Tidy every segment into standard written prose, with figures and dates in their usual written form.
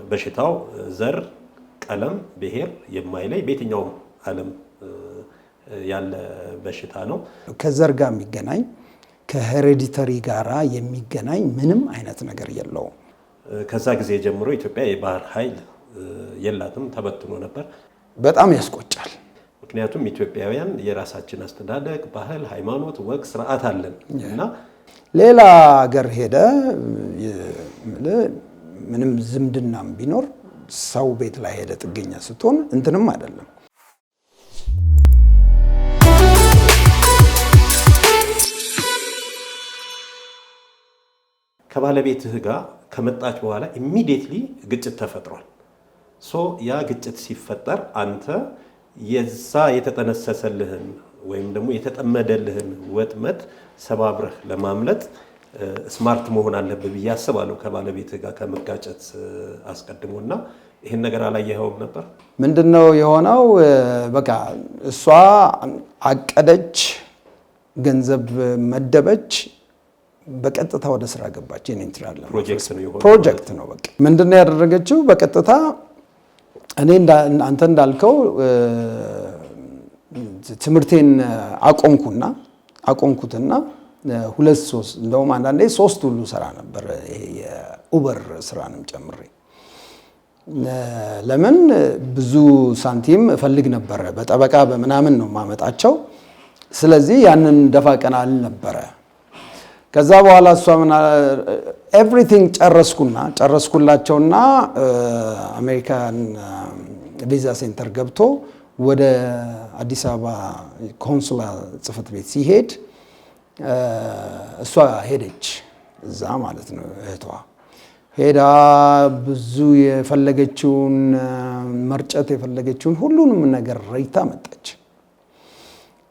በሽታው ዘር፣ ቀለም፣ ብሔር የማይለይ በየትኛውም ዓለም ያለ በሽታ ነው። ከዘር ጋር የሚገናኝ፣ ከ hereditary ጋራ የሚገናኝ ምንም አይነት ነገር የለውም። ከዛ ጊዜ ጀምሮ ኢትዮጵያ የባህር ኃይል የላትም፣ ተበትኖ ነበር። በጣም ያስቆጫል። ምክንያቱም ኢትዮጵያውያን የራሳችን አስተዳደግ፣ ባህል፣ ሃይማኖት፣ ወግ፣ ስርዓት አለን እና ሌላ ሀገር ሄደ ምንም ዝምድናም ቢኖር ሰው ቤት ላይ ሄደ ጥገኛ ስትሆን እንትንም አይደለም። ከባለቤትህ ጋር ከመጣች በኋላ immediately ግጭት ተፈጥሯል። So ያ ግጭት ሲፈጠር አንተ የዛ የተጠነሰሰልህን ወይም ደግሞ የተጠመደልህን ወጥመድ ሰባብረህ ለማምለጥ smart መሆን አለብህ ብዬ አስባለሁ። ከባለቤትህ ጋር ከመጋጨት አስቀድሞ እና ይህን ነገር አላየኸውም ነበር? ምንድነው የሆነው? በቃ እሷ አቀደች፣ ገንዘብ መደበች፣ በቀጥታ ወደ ስራ ገባች። የኔን ትዳር ፕሮጀክት ነው የሆነው። ፕሮጀክት ነው። በቃ ምንድነው ያደረገችው? በቀጥታ እኔ አንተ እንዳልከው ትምህርቴን አቆምኩትና ሁለት ሶስት፣ እንደውም አንዳንዴ ሶስት ሁሉ ስራ ነበር። ይሄ የ Uber ስራንም ጨምሬ፣ ለምን ብዙ ሳንቲም እፈልግ ነበረ። በጠበቃ በምናምን ነው የማመጣቸው። ስለዚህ ያንን ደፋ ቀና አል ነበረ። ከዛ በኋላ እሷ ምን everything ጨረስኩላቸውና አሜሪካን ቪዛ center ገብቶ ወደ አዲስ አበባ ኮንሱላ ጽሕፈት ቤት ሲሄድ እሷ ሄደች እዛ ማለት ነው። እህቷ ሄዳ ብዙ የፈለገችውን መርጨት የፈለገችውን ሁሉንም ነገር ረጭታ መጣች።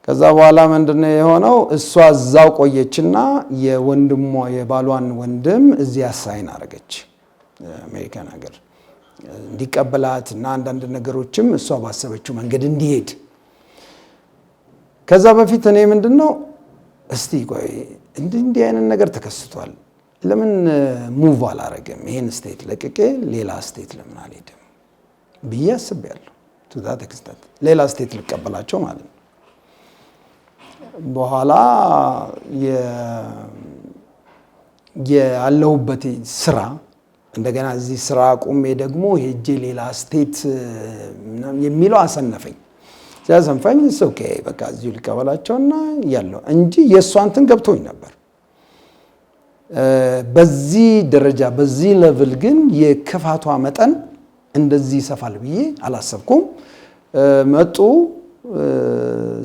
ከዛ በኋላ ምንድነው የሆነው? እሷ እዛው ቆየችና የወንድሟ የባሏን ወንድም እዚህ assign አደረገች፣ አሜሪካን ሀገር እንዲቀበላት እና አንዳንድ ነገሮችም እሷ ባሰበችው መንገድ እንዲሄድ። ከዛ በፊት እኔ ምንድነው እስቲ ቆይ እንዲህ እንዲህ አይነት ነገር ተከስቷል፣ ለምን move አላረግም? ይሄን state ለቅቄ ሌላ state ለምን አልሄድም ብዬ አስቤያለሁ። To that extent ሌላ state ልቀበላቸው ማለት ነው። በኋላ ያለሁበት ስራ እንደገና እዚህ ስራ አቁሜ ደግሞ ሄጄ ሌላ state የሚለው አሰነፈኝ። ሲያሰንፈኝ okay በቃ እዚሁ ልቀበላቸውና ያለው እንጂ የእሷ እንትን ገብቶኝ ነበር። በዚህ ደረጃ በዚህ level ግን የክፋቷ መጠን እንደዚህ ይሰፋል ብዬ አላሰብኩም። መጡ።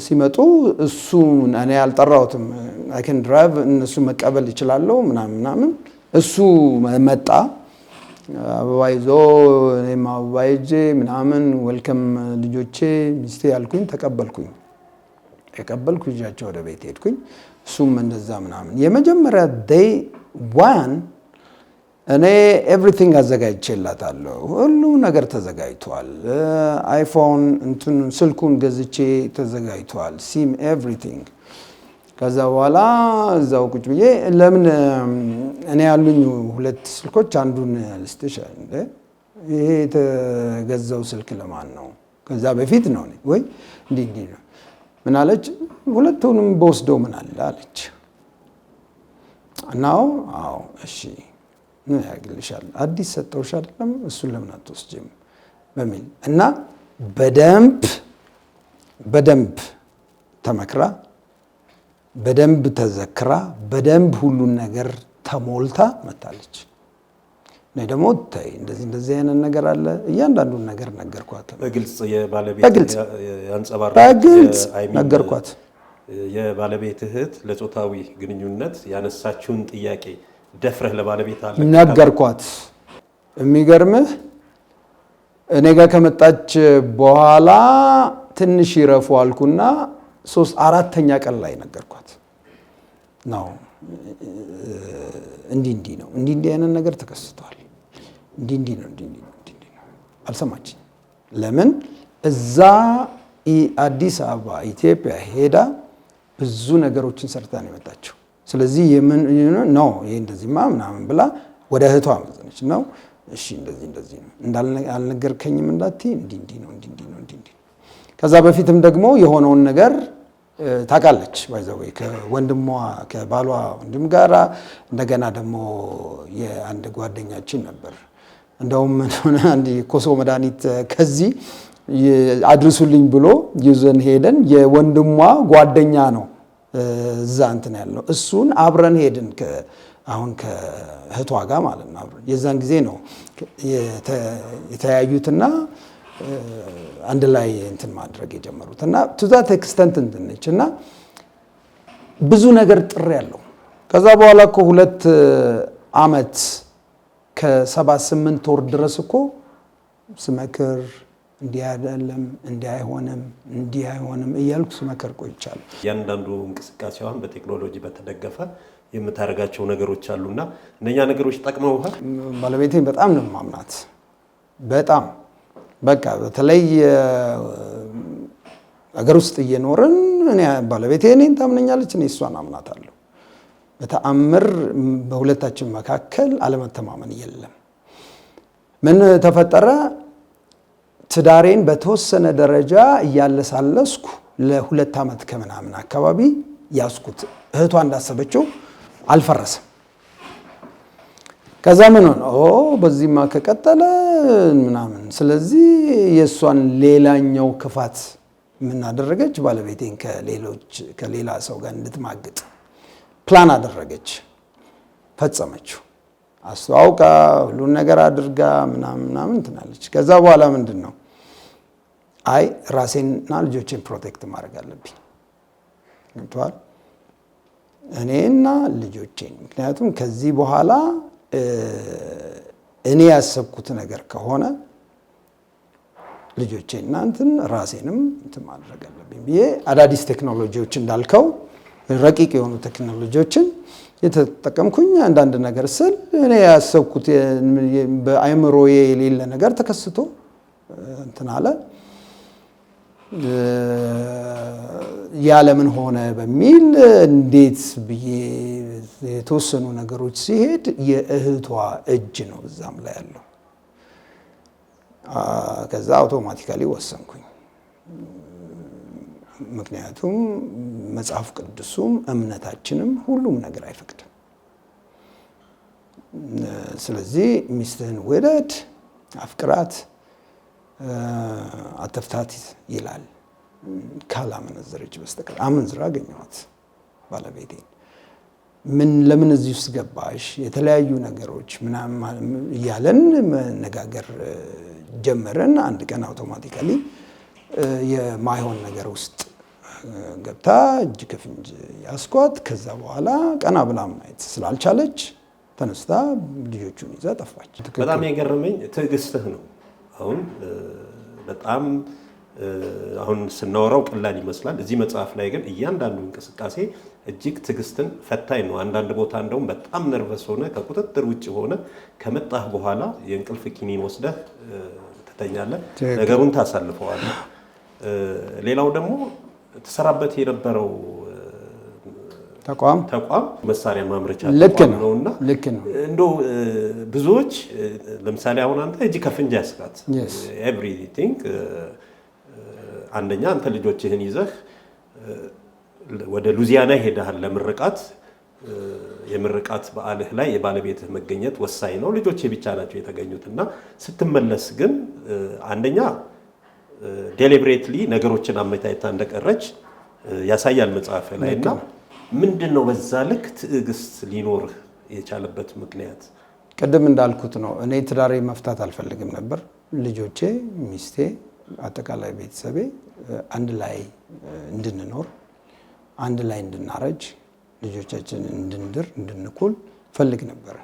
ሲመጡ እሱን እኔ አልጠራሁትም። I can drive፣ እነሱ መቀበል ይችላለሁ ምናምን ምናምን። እሱ መጣ አበባ ይዞ፣ እኔም አበባ ይዤ ምናምን፣ welcome ልጆቼ፣ ሚስቴ ያልኩኝ ተቀበልኩኝ። ተቀበልኩ፣ ይዣቸው ወደ ቤት ሄድኩኝ። እሱም እንደዛ ምናምን። የመጀመሪያ day one እኔ everything አዘጋጅቼላታለሁ። ሁሉ ነገር ተዘጋጅቷል። iPhone እንትን ስልኩን ገዝቼ ተዘጋጅቷል። SIM everything። ከዛ በኋላ እዛው ቁጭ ብዬ ለምን እኔ ያሉኝ ሁለት ስልኮች አንዱን ልስጥሽ፣ እንደ ይሄ የተገዛው ስልክ ለማን ነው? ከዛ በፊት ነው ወይ እንዲህ እንዲህ ነው። ምን አለች? ሁለቱንም በወስደው ምን አለ አለች። እናው አዎ እሺ ምን ያደርግልሻል? አዲስ ሰጠውሽ አይደለም፣ እሱን ለምን አትወስጂም በሚል እና በደንብ በደንብ ተመክራ፣ በደንብ ተዘክራ፣ በደንብ ሁሉን ነገር ተሞልታ መታለች። እኔ ደግሞ ተይ እንደዚህ እንደዚህ አይነት ነገር አለ፣ እያንዳንዱን ነገር ነገርኳት። በግልጽ የባለቤት በግልጽ ያንጸባረቁት በግልጽ I mean ነገርኳት። የባለቤት እህት ለጾታዊ ግንኙነት ያነሳችውን ጥያቄ ደፍረህ ለባለቤት አለ ነገርኳት። የሚገርምህ እኔ ጋር ከመጣች በኋላ ትንሽ ይረፉ አልኩና ሶስት አራተኛ ቀን ላይ ነገርኳት። ነው እንዲህ እንዲህ ነው፣ እንዲህ እንዲህ አይነት ነገር ተከስቷል፣ እንዲህ እንዲህ ነው፣ እንዲህ እንዲህ ነው፣ እንዲህ እንዲህ ነው። አልሰማችኝ። ለምን እዛ አዲስ አበባ ኢትዮጵያ ሄዳ ብዙ ነገሮችን ሰርታ ነው የመጣችው። ስለዚህ የምን ነው ይሄ እንደዚህማ ምናምን ብላ ወደ እህቷ መዘነች ነው። እሺ እንደዚህ እንደዚህ ነው አልነገርከኝም እንዳትይ፣ እንዲህ እንዲህ ነው፣ እንዲህ እንዲህ ነው፣ እንዲህ እንዲህ ነው። ከዛ በፊትም ደግሞ የሆነውን ነገር ታውቃለች። By the way ከወንድሟ፣ ከባሏ ወንድም ጋራ፣ እንደገና ደግሞ የአንድ ጓደኛችን ነበር። እንደውም ምን ሆነ፣ አንድ ኮሶ መድኃኒት ከዚህ አድርሱልኝ ብሎ ይዘን ሄደን የወንድሟ ጓደኛ ነው እዛ እንትን ያለው፣ እሱን አብረን ሄድን አሁን ከእህቷ ጋር ማለት ነው። አብረን የዛን ጊዜ ነው የተያዩትና አንድ ላይ እንትን ማድረግ የጀመሩት። እና to that extent እንትን ነች እና ብዙ ነገር ጥሬ ያለው። ከዛ በኋላ እኮ 2 ዓመት ከ7 8 ወር ድረስ እኮ ስመክር እንዲህ አይደለም፣ እንዲህ አይሆንም፣ እንዲህ አይሆንም እያልኩ ስመክር ቆይቻለሁ። እያንዳንዱ እንቅስቃሴዋን በቴክኖሎጂ በተደገፈ የምታደርጋቸው ነገሮች አሉና እነኛ ነገሮች ጠቅመውሃል? ባለቤቴን በጣም ነው የማምናት። በጣም በቃ በተለይ አገር ውስጥ እየኖርን እኔ ባለቤቴ እኔን ታምነኛለች፣ እኔ እሷን አምናታለሁ። በተአምር በሁለታችን መካከል አለመተማመን የለም። ምን ተፈጠረ? ትዳሬን በተወሰነ ደረጃ እያለሳለስኩ ለ2 ዓመት ከምናምን አካባቢ ያዝኩት። እህቷ እንዳሰበችው አልፈረሰም። ከዛ ምን ሆነ? ኦ በዚህማ ከቀጠለ ምናምን። ስለዚህ የእሷን ሌላኛው ክፋት ምን አደረገች? ባለቤቴን ከሌሎች ከሌላ ሰው ጋር እንድትማግጥ ፕላን አደረገች፣ ፈጸመችው። አስተዋውቃ ሁሉን ነገር አድርጋ ምናምን ምናምን ትናለች። ከዛ በኋላ ምንድን ነው፣ አይ ራሴንና ልጆቼን protect ማድረግ አለብኝ። ገብቶሃል? እኔና ልጆቼን፣ ምክንያቱም ከዚህ በኋላ እኔ ያሰብኩት ነገር ከሆነ ልጆቼና እንትን ራሴንም እንትን ማድረግ አለብኝ ብዬ አዳዲስ ቴክኖሎጂዎች፣ እንዳልከው ረቂቅ የሆኑ ቴክኖሎጂዎችን የተጠቀምኩኝ አንዳንድ ነገር ስል እኔ ያሰብኩት በአእምሮዬ የሌለ ነገር ተከስቶ እንትን አለ። ያለምን ሆነ በሚል እንዴት ብዬ የተወሰኑ ነገሮች ሲሄድ የእህቷ እጅ ነው እዛም ላይ ያለው። ከዛ automatically ወሰንኩኝ። ምክንያቱም መጽሐፍ ቅዱሱም እምነታችንም ሁሉም ነገር አይፈቅድም። ስለዚህ ሚስትህን ውደድ፣ አፍቅራት፣ አትፍታት ይላል ካላመነዘረች በስተቀር። አመንዝራ አገኘኋት ባለቤቴን። ምን ለምን እዚህ ውስጥ ገባሽ? የተለያዩ ነገሮች ምናምን እያለን መነጋገር ጀመርን። አንድ ቀን automatically የማይሆን ነገር ውስጥ ገብታ እጅ ከፍንጅ ያስኳት። ከዛ በኋላ ቀና ብላ ማየት ስላልቻለች ተነስታ ልጆቹን ይዛ ጠፋች። በጣም የገረመኝ ትዕግስትህ ነው። አሁን በጣም አሁን ስናወራው ቀላል ይመስላል። እዚህ መጽሐፍ ላይ ግን እያንዳንዱ እንቅስቃሴ እጅግ ትዕግስትን ፈታኝ ነው። አንዳንድ ቦታ እንደውም በጣም nervous ሆነህ፣ ከቁጥጥር ውጭ ሆነህ ከመጣህ በኋላ የእንቅልፍ ኪኒን ወስደህ ትተኛለህ፣ ነገሩን ታሳልፈዋለህ። ሌላው ደግሞ ትሰራበት የነበረው ተቋም ተቋም መሳሪያ ማምረቻ ልክ ተቋም ነው ነውና ልክ ነው። እንደው ብዙዎች ለምሳሌ አሁን አንተ እጅ ከፍንጅ ያስካት everything፣ አንደኛ አንተ ልጆችህን ይዘህ ወደ ሉዚያና ሄደሃል ለምርቃት። የምርቃት በዓልህ ላይ የባለቤትህ መገኘት ወሳኝ ነው። ልጆቼ ብቻ ናቸው የተገኙት እና ስትመለስ ግን አንደኛ deliberately ነገሮችን አመቻችታ እንደቀረች ያሳያል መጽሐፍ ላይ። እና ምንድን ነው በዛ ልክ ትዕግስት ሊኖርህ የቻለበት ምክንያት? ቅድም እንዳልኩት ነው። እኔ ትዳሬ መፍታት አልፈልግም ነበር። ልጆቼ፣ ሚስቴ፣ አጠቃላይ ቤተሰቤ አንድ ላይ እንድንኖር፣ አንድ ላይ እንድናረጅ፣ ልጆቻችንን እንድንድር፣ እንድንኩል ፈልግ ነበረ።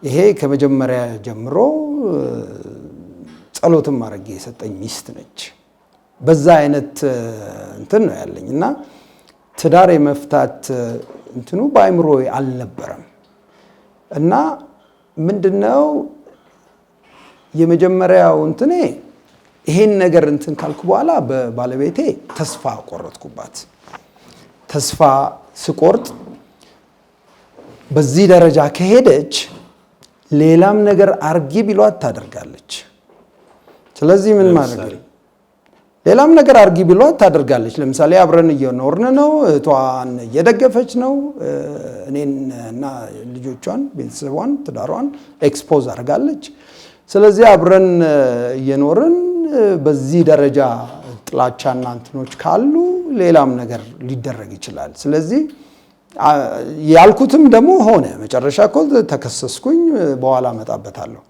ይሄ ከመጀመሪያ ጀምሮ ጸሎትም አድርጌ የሰጠኝ ሚስት ነች። በዛ አይነት እንትን ነው ያለኝ እና ትዳር የመፍታት እንትኑ በአእምሮ አልነበረም። እና ምንድነው የመጀመሪያው እንትኔ ይሄን ነገር እንትን ካልኩ በኋላ በባለቤቴ ተስፋ ቆረጥኩባት። ተስፋ ስቆርጥ በዚህ ደረጃ ከሄደች ሌላም ነገር አርጊ ቢሏት ታደርጋለች። ስለዚህ ምን ማድረግ ለምሳሌ? ሌላም ነገር አርጊ ቢሏት ታደርጋለች። ለምሳሌ አብረን እየኖርን ነው፣ እህቷን እየደገፈች ነው። እኔን እና ልጆቿን፣ ቤተሰቧን፣ ትዳሯን expose አድርጋለች። ስለዚህ አብረን እየኖርን በዚህ ደረጃ ጥላቻና እንትኖች ካሉ ሌላም ነገር ሊደረግ ይችላል። ስለዚህ ያልኩትም ደግሞ ሆነ። መጨረሻ እኮ ተከሰስኩኝ። በኋላ እመጣበታለሁ።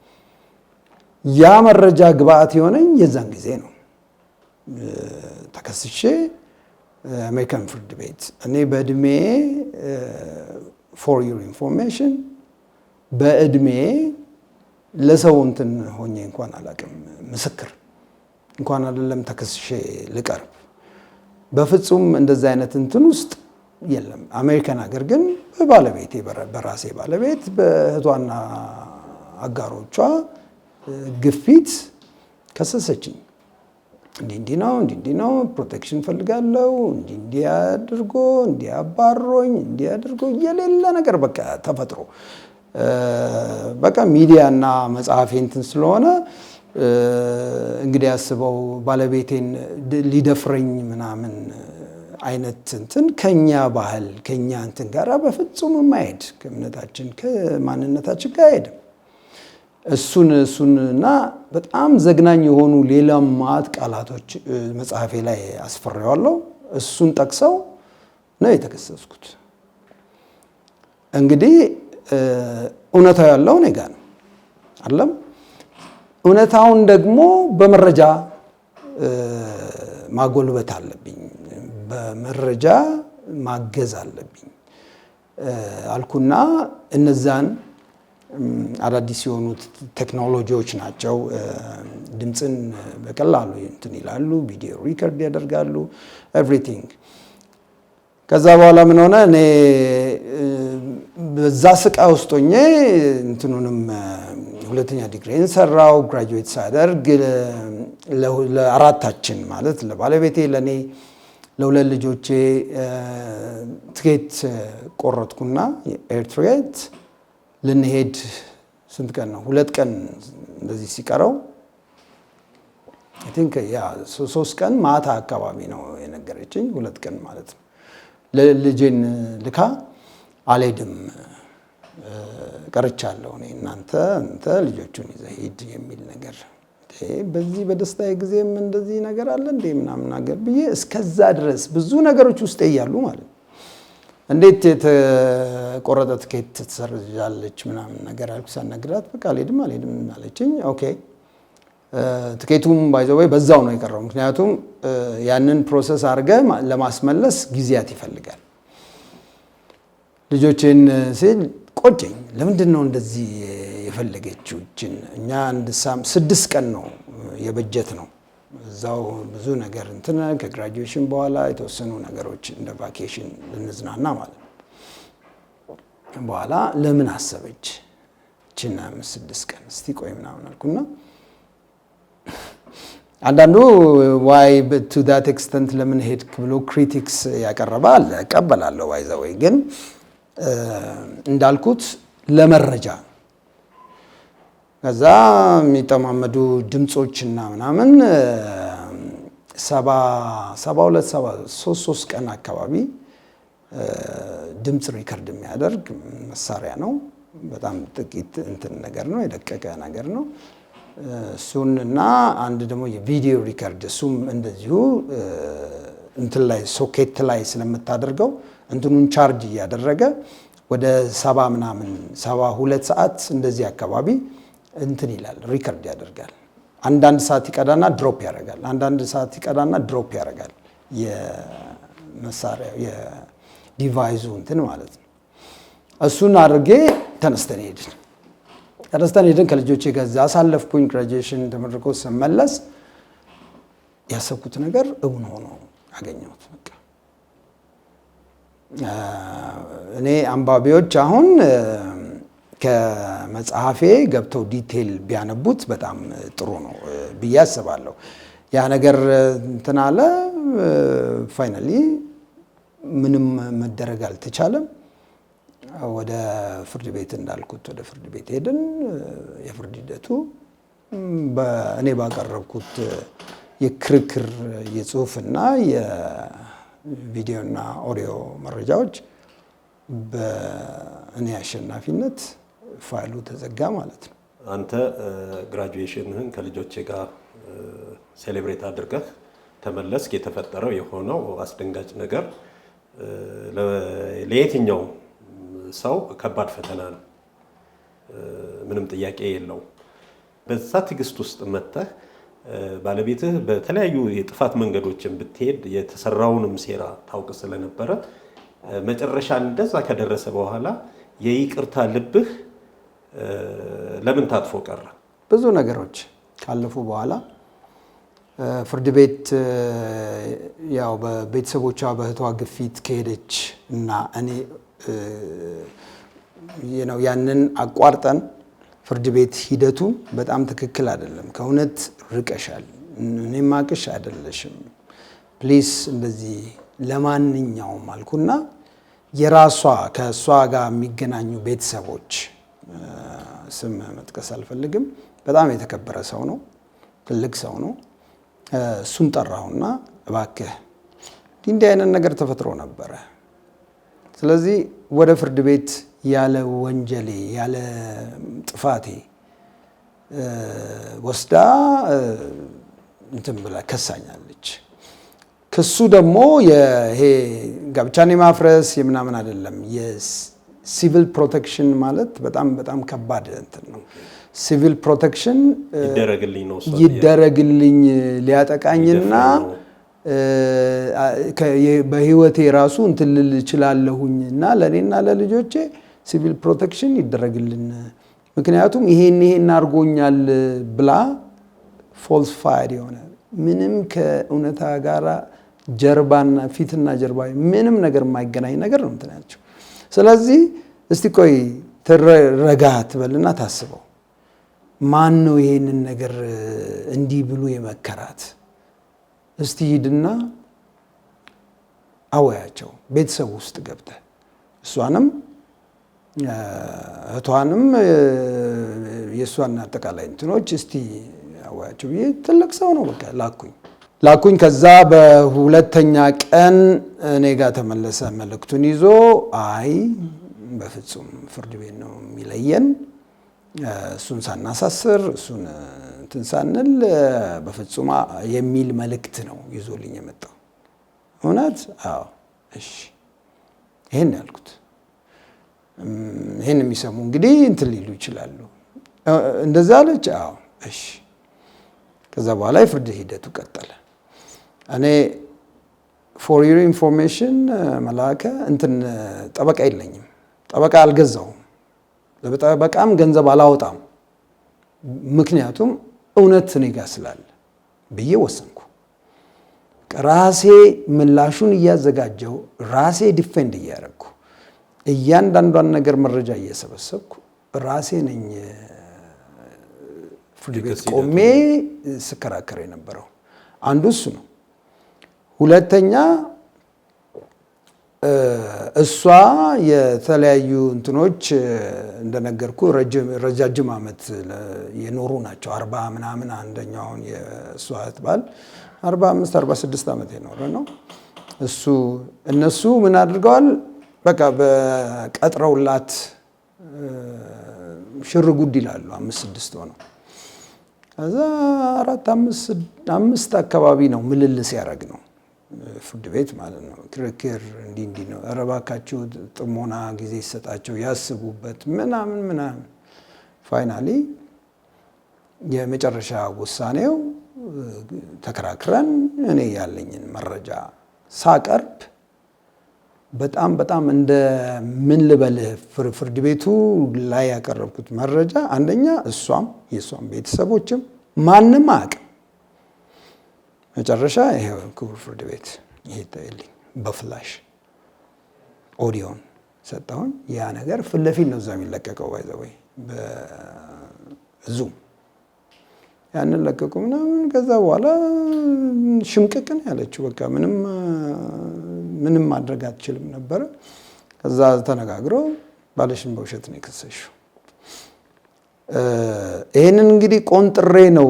ያ መረጃ ግብአት የሆነኝ የዛን ጊዜ ነው። ተከስሼ አሜሪካን ፍርድ ቤት፣ እኔ በእድሜ፣ for your information፣ በእድሜ ለሰው እንትን ሆኜ እንኳን አላውቅም። ምስክር እንኳን አይደለም ተከስሼ ልቀርብ፣ በፍጹም እንደዚ አይነት እንትን ውስጥ የለም። አሜሪካን ሀገር ግን በባለቤቴ፣ በራሴ ባለቤት፣ በእህቷና አጋሮቿ ግፊት ከሰሰችኝ። እንዲህ እንዲህ ነው፣ እንዲህ እንዲህ ነው፣ protection ፈልጋለሁ፣ እንዲህ እንዲህ አድርጎ፣ እንዲህ አባሮኝ፣ እንዲህ አድርጎ፣ የሌለ ነገር በቃ ተፈጥሮ፣ በቃ ሚዲያና መጽሐፌ እንትን ስለሆነ እንግዲህ አስበው፣ ባለቤቴን ሊደፍረኝ ምናምን አይነት እንትን ከኛ ባህል፣ ከኛ እንትን ጋር በፍጹም የማይሄድ፣ ከእምነታችን ከማንነታችን ጋር አይሄድም። እሱን እና በጣም ዘግናኝ የሆኑ ሌላም ማት ቃላቶች መጽሐፌ ላይ አስፍሬዋለሁ። እሱን ጠቅሰው ነው የተከሰስኩት። እንግዲህ እውነታው ያለው እኔ ጋ ነው አለም። እውነታውን ደግሞ በመረጃ ማጎልበት አለብኝ፣ በመረጃ ማገዝ አለብኝ አልኩና እነዛን አዳዲስ የሆኑት ቴክኖሎጂዎች ናቸው። ድምፅን በቀላሉ እንትን ይላሉ፣ ቪዲዮ record ያደርጋሉ፣ everything። ከዛ በኋላ ምን ሆነ? እኔ በዛ ስቃይ ውስጥ ሆኜ እንትኑንም ሁለተኛ ዲግሪን ሰራው። Graduate ሳደርግ ለአራታችን፣ ማለት ለባለቤቴ፣ ለእኔ፣ ለሁለት ልጆቼ ትኬት ቆረጥኩና air ticket ልንሄድ ስንት ቀን ነው? 2 ቀን እንደዚህ ሲቀረው፣ I think yeah 3 ቀን ማታ አካባቢ ነው የነገረችኝ። 2 ቀን ማለት ነው። ልጄን ልካ አልሄድም፣ ቀርቻለሁ እኔ፣ እናንተ፣ አንተ ልጆቹን ይዘህ ሂድ የሚል ነገር፣ በዚህ በደስታዬ ጊዜም እንደዚህ ነገር አለ እንዴ ምናምን ነገር ብዬ እስከዛ ድረስ ብዙ ነገሮች ውስጤ እያሉ ማለት ነው። እንዴት የተቆረጠ ትኬት ትሰርዣለች ምናምን ነገር አልኩ። ሳናግራት በቃ አልሄድም አልሄድም አለችኝ። Okay፣ ትኬቱም by the way በዛው ነው የቀረው። ምክንያቱም ያንን process አድርገህ ለማስመለስ ጊዜያት ይፈልጋል። ልጆቼን ሲል ቆጨኝ። ለምንድን ነው እንደዚህ የፈለገችው? እችን እኛ አንድ 6 ቀን ነው የበጀት ነው፣ እዛው ብዙ ነገር እንትን ከ graduation በኋላ የተወሰኑ ነገሮች እንደ vacation ልንዝናና ማለት ነው። በኋላ ለምን አሰበች እችን 5-6 ቀን፣ እስቲ ቆይ ምናምን አልኩና አንዳንዱ why to that extent ለምን ሄድክ ብሎ critics ያቀረበ አለ፣ እቀበላለሁ። By the way ግን እንዳልኩት ለመረጃ ከዛ የሚጠማመዱ ድምፆችና ምናምን 72፣ 73 3 ቀን አካባቢ ድምፅ record የሚያደርግ መሳሪያ ነው። በጣም ጥቂት እንትን ነገር ነው፣ የደቀቀ ነገር ነው። እሱን እና አንድ ደግሞ የ video record፣ እሱም እንደዚሁ እንትን ላይ ሶኬት ላይ ስለምታደርገው እንትኑን charge እያደረገ ወደ 70 ምናምን 72 ሰዓት እንደዚህ አካባቢ እንትን ይላል፣ record ያደርጋል። አንዳንድ ሰዓት ይቀዳና drop ያደርጋል። አንዳንድ ሰዓት ይቀዳና drop ያደርጋል። የመሳሪያው የ device ኡ እንትን ማለት ነው። እሱን አድርጌ ተነስተን ሄድን። ተነስተን ሄድን። ከልጆቼ ጋር እዛ አሳለፍኩኝ። Graduation ተመርቆ ስመለስ ያሰብኩት ነገር እውን ሆኖ አገኘሁት። በቃ እኔ አንባቢዎች አሁን ከመጽሐፌ ገብተው detail ቢያነቡት በጣም ጥሩ ነው ብዬ አስባለሁ። ያ ነገር እንትን አለ። Finally ምንም መደረግ አልተቻለም። ወደ ፍርድ ቤት እንዳልኩት ወደ ፍርድ ቤት ሄድን። የፍርድ ሂደቱ እኔ ባቀረብኩት የክርክር የጽሁፍና የቪዲዮና ኦዲዮ መረጃዎች በእኔ አሸናፊነት ፋይሉ ተዘጋ ማለት ነው። አንተ graduation ህን ከልጆቼ ጋር celebrate አድርገህ ተመለስክ። የተፈጠረው የሆነው አስደንጋጭ ነገር ለየትኛው ሰው ከባድ ፈተና ነው። ምንም ጥያቄ የለውም። በዛ ትዕግስት ውስጥ መጥተህ ባለቤትህ በተለያዩ የጥፋት መንገዶችን ብትሄድ የተሰራውንም ሴራ ታውቅ ስለነበረ መጨረሻ እንደዛ ከደረሰ በኋላ የይቅርታ ልብህ ለምን ታጥፎ ቀረ? ብዙ ነገሮች ካለፉ በኋላ ፍርድ ቤት ያው በቤተሰቦቿ በእህቷ ግፊት ከሄደች እና እኔ ነው ያንን አቋርጠን ፍርድ ቤት ሂደቱ በጣም ትክክል አይደለም፣ ከእውነት ርቀሻል፣ እኔ ማቅሽ አይደለሽም፣ please እንደዚህ ለማንኛውም አልኩና የራሷ ከእሷ ጋር የሚገናኙ ቤተሰቦች፣ ስም መጥቀስ አልፈልግም፣ በጣም የተከበረ ሰው ነው፣ ትልቅ ሰው ነው። እሱን ጠራሁና እባክህ እንዲህ አይነት ነገር ተፈጥሮ ነበረ። ስለዚህ ወደ ፍርድ ቤት ያለ ወንጀሌ ያለ ጥፋቴ ወስዳ እንትን ብላ ከሳኛለች። ክሱ ደግሞ ይሄ ጋብቻን የማፍረስ የምናምን አይደለም። የ civil protection ማለት በጣም በጣም ከባድ እንትን ነው። Civil protection ይደረግልኝ ነው፣ ይደረግልኝ፣ ሊያጠቃኝና በህይወቴ ራሱ እንትን ልል እችላለሁኝ እና ለእኔና ለልጆቼ civil protection ይደረግልን፣ ምክንያቱም ይሄን ይሄን አድርጎኛል ብላ falsified የሆነ ምንም ከእውነታ ጋር ጀርባና ፊትና ጀርባ ምንም ነገር የማይገናኝ ነገር ነው እንትን ያለችው። ስለዚህ እስቲ ቆይ ረጋ ትበልና ታስበው፣ ማን ነው ይሄንን ነገር እንዲህ ብሎ የመከራት? እስቲ ሂድና አወያቸው፣ ቤተሰብ ውስጥ ገብተህ እሷንም እህቷንም የእሷን አጠቃላይ እንትኖች እስቲ አወያቸው ብዬ፣ ትልቅ ሰው ነው፣ በቃ ላኩኝ ላኩኝ። ከዛ በሁለተኛ ቀን እኔ ጋር ተመለሰ መልእክቱን ይዞ፣ አይ በፍጹም ፍርድ ቤት ነው የሚለየን፣ እሱን ሳናሳስር እሱን እንትን ሳንል በፍጹም የሚል መልእክት ነው ይዞልኝ የመጣው። እውነት? አዎ፣ እሺ፣ ይሄን ያልኩት። ይሄን የሚሰሙ እንግዲህ እንትን ሊሉ ይችላሉ። እንደዛ አለች? አዎ፣ እሺ። ከዛ በኋላ የፍርድ ሂደቱ ቀጠለ። እኔ for your information መላከ እንትን ጠበቃ የለኝም። ጠበቃ አልገዛውም። ለጠበቃም ገንዘብ አላወጣም። ምክንያቱም እውነት እኔ ጋር ስላለ ብዬ ወሰንኩ። ራሴ ምላሹን እያዘጋጀው፣ ራሴ defend እያደረግኩ፣ እያንዳንዷን ነገር መረጃ እየሰበሰብኩ ራሴ ነኝ ፍርድ ቤት ቆሜ ስከራከር የነበረው። አንዱ እሱ ነው። ሁለተኛ እሷ የተለያዩ እንትኖች እንደነገርኩ ረጃጅም ዓመት የኖሩ ናቸው። 40 ምናምን፣ አንደኛውን የእሷ እህት ባል 45 46 ዓመት የኖረ ነው። እሱ እነሱ ምን አድርገዋል? በቃ በቀጥረውላት ሽር ጉድ ይላሉ። አምስት ስድስት ሆነው ከዛ አራት አምስት አካባቢ ነው ምልልስ ያደረግ ነው ፍርድ ቤት ማለት ነው። ክርክር እንዲህ እንዲህ ነው፣ ኧረ እባካችሁ ጥሞና ጊዜ ይሰጣቸው ያስቡበት ምናምን ምናምን። Finally የመጨረሻ ውሳኔው ተከራክረን እኔ ያለኝን መረጃ ሳቀርብ በጣም በጣም እንደ ምን ልበልህ ፍርድ ቤቱ ላይ ያቀረብኩት መረጃ አንደኛ እሷም የእሷም ቤተሰቦችም ማንም አያውቅም። መጨረሻ ይሄው ክቡር ፍርድ ቤት ይሄ ይታይልኝ፣ በ flash audio ን ሰጠሁኝ። ያ ነገር ፊት ለፊት ነው እዛ የሚለቀቀው፣ by the way በ Zoom ያንን ለቀቁ ምናምን። ከዛ በኋላ ሽምቅቅ ነው ያለችው። በቃ ምንም ምንም ማድረግ አትችልም ነበረ። ከዛ ተነጋግረው ባልሽን በውሸት ነው የከሰሽው። ይህንን እንግዲህ ቆንጥሬ ነው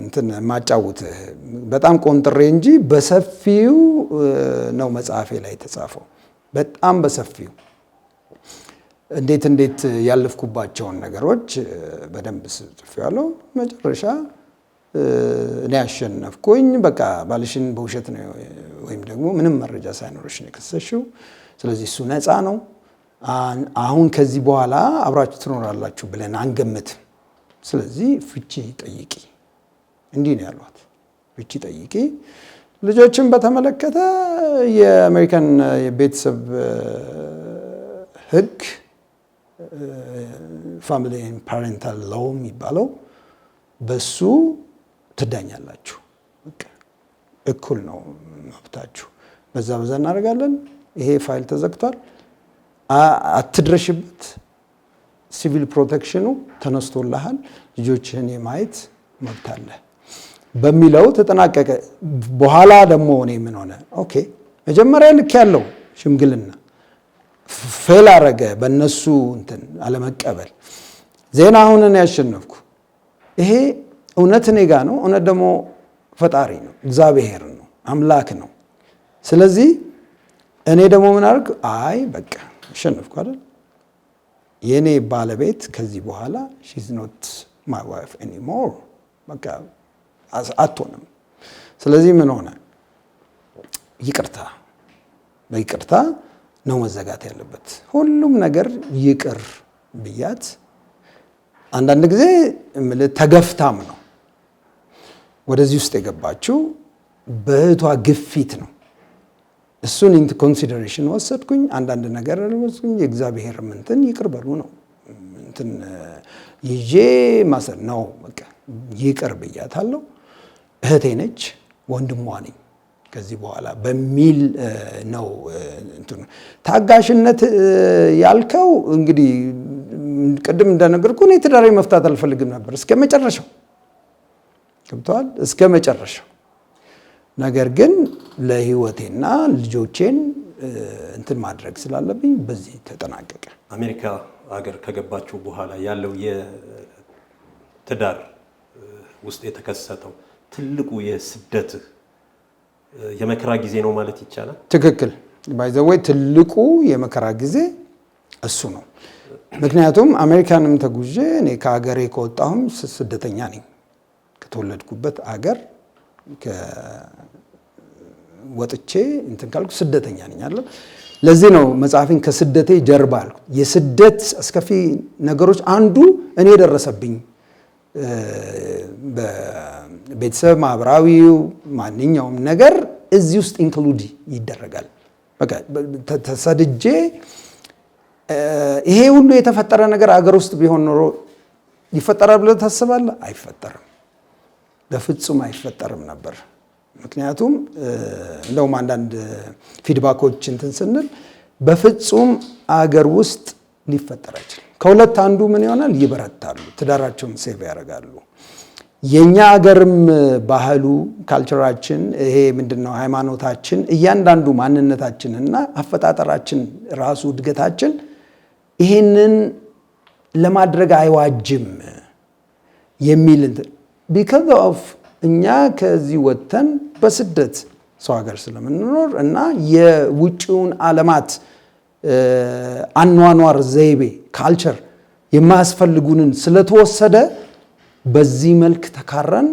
እንትን ማጫውትህ፣ በጣም ቆንጥሬ እንጂ በሰፊው ነው መጽሐፌ ላይ የተጻፈው። በጣም በሰፊው እንዴት እንዴት ያለፍኩባቸውን ነገሮች በደንብ ጽፌዋለሁ። መጨረሻ እኔ ያሸነፍኩኝ። በቃ ባልሽን በውሸት ነው ወይም ደግሞ ምንም መረጃ ሳይኖርሽ ነው የከሰሽው። ስለዚህ እሱ ነፃ ነው። አሁን ከዚህ በኋላ አብራችሁ ትኖራላችሁ ብለን አንገምትም። ስለዚህ ፍቺ ጠይቂ፣ እንዲህ ነው ያሏት። ፍቺ ጠይቂ። ልጆችን በተመለከተ የአሜሪካን የቤተሰብ ሕግ፣ family parental law የሚባለው፣ በሱ ትዳኛላችሁ። እኩል ነው መብታችሁ። በዛ በዛ እናደርጋለን። ይሄ ፋይል ተዘግቷል፣ አትድረሽበት። Civil protection ኑ ተነስቶልሃል፣ ልጆችህን የማየት መብት አለ በሚለው ተጠናቀቀ። በኋላ ደግሞ እኔ ምን ሆነ? Okay፣ መጀመሪያ ልክ ያለው ሽምግልና fail አረገ፣ በእነሱ እንትን አለመቀበል። ዜና አሁን እኔ ያሸነፍኩ። ይሄ እውነት እኔ ጋ ነው። እውነት ደግሞ ፈጣሪ ነው፣ እግዚአብሔር ነው፣ አምላክ ነው። ስለዚህ እኔ ደግሞ ምን አደርግ? አይ በቃ አሸነፍኩ አይደል? የእኔ ባለቤት ከዚህ በኋላ she's not my wife anymore፣ በቃ አትሆንም። ስለዚህ ምን ሆነ? ይቅርታ፣ በይቅርታ ነው መዘጋት ያለበት ሁሉም ነገር። ይቅር ብያት፣ አንዳንድ ጊዜ እምልህ ተገፍታም ነው ወደዚህ ውስጥ የገባችው፣ በእህቷ ግፊት ነው። እሱን into consideration ወሰድኩኝ። አንዳንድ ነገር ወሰድኩኝ። የእግዚአብሔር ምንትን ይቅር በሉ ነው፣ እንትን ይዤ ማሰር ነው። በቃ ይቅር ብያታለሁ። እህቴ ነች፣ ወንድሟ ነኝ ከዚህ በኋላ በሚል ነው እንትኑ። ታጋሽነት ያልከው እንግዲህ ቅድም እንደነገርኩህ እኔ ትዳሬ መፍታት አልፈልግም ነበር እስከ መጨረሻው፣ ገብቶሃል? እስከ መጨረሻው። ነገር ግን ለህይወቴና ልጆቼን እንትን ማድረግ ስላለብኝ በዚህ ተጠናቀቀ። አሜሪካ ሀገር ከገባችሁ በኋላ ያለው የትዳር ውስጥ የተከሰተው ትልቁ የስደትህ የመከራ ጊዜ ነው ማለት ይቻላል። ትክክል። By the way ትልቁ የመከራ ጊዜ እሱ ነው። ምክንያቱም አሜሪካንም ተጉዤ እኔ ከሀገሬ ከወጣሁም ስደተኛ ነኝ። ከተወለድኩበት አገር ወጥቼ እንትን ካልኩ ስደተኛ ነኝ አለ። ለዚህ ነው መጽሐፌን ከስደቴ ጀርባ አልኩ። የስደት አስከፊ ነገሮች አንዱ እኔ የደረሰብኝ በቤተሰብ፣ ማህበራዊው፣ ማንኛውም ነገር እዚህ ውስጥ include ይደረጋል። በቃ ተሰድጄ ይሄ ሁሉ የተፈጠረ ነገር አገር ውስጥ ቢሆን ኖሮ ይፈጠራል ብለህ ታስባለህ? አይፈጠርም። በፍጹም አይፈጠርም ነበር። ምክንያቱም እንደውም አንዳንድ feedback ኦች እንትን ስንል በፍጹም አገር ውስጥ ሊፈጠር አይችልም። ከሁለት አንዱ ምን ይሆናል? ይበረታሉ፣ ትዳራቸውን save ያደርጋሉ። የእኛ አገርም ባህሉ፣ culture ኣችን፣ ይሄ ምንድነው፣ ሃይማኖታችን፣ እያንዳንዱ ማንነታችን እና አፈጣጠራችን ራሱ እድገታችን ይሄንን ለማድረግ አይዋጅም የሚል እንትን because of እኛ ከዚህ ወጥተን በስደት ሰው ሀገር ስለምንኖር እና የውጭውን ዓለማት አኗኗር ዘይቤ፣ culture የማያስፈልጉንን ስለተወሰደ በዚህ መልክ ተካረን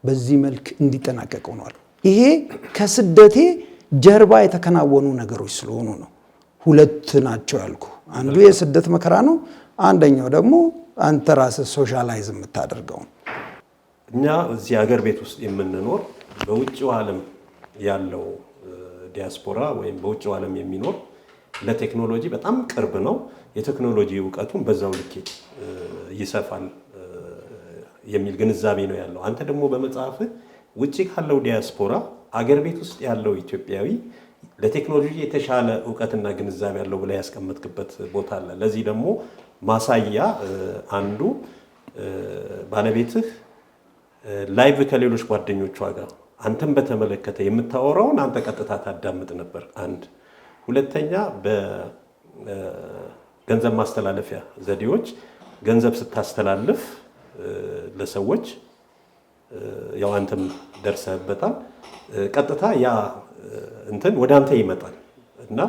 በዚህ መልክ እንዲጠናቀቅ ሆኗል። ይሄ ከስደቴ ጀርባ የተከናወኑ ነገሮች ስለሆኑ ነው። ሁለት ናቸው ያልኩ። አንዱ የስደት መከራ ነው። አንደኛው ደግሞ አንተ ራስህ socialize የምታደርገው። እኛ እዚህ ሀገር ቤት ውስጥ የምንኖር፣ በውጭው ዓለም ያለው ዲያስፖራ ወይም በውጭው ዓለም የሚኖር ለቴክኖሎጂ በጣም ቅርብ ነው። የቴክኖሎጂ እውቀቱን በዛው ልክ ይሰፋል የሚል ግንዛቤ ነው ያለው። አንተ ደግሞ በመጽሐፍህ ውጭ ካለው ዲያስፖራ አገር ቤት ውስጥ ያለው ኢትዮጵያዊ ለቴክኖሎጂ የተሻለ እውቀትና ግንዛቤ ያለው ብለህ ያስቀመጥክበት ቦታ አለ። ለዚህ ደግሞ ማሳያ አንዱ ባለቤትህ live ከሌሎች ጓደኞቿ ጋር አንተን በተመለከተ የምታወራውን አንተ ቀጥታ ታዳምጥ ነበር። አንድ፣ ሁለተኛ ገንዘብ ማስተላለፊያ ዘዴዎች ገንዘብ ስታስተላልፍ ለሰዎች፣ ያው አንተም ደርሰህበታል፣ ቀጥታ ያ እንትን ወደ አንተ ይመጣል እና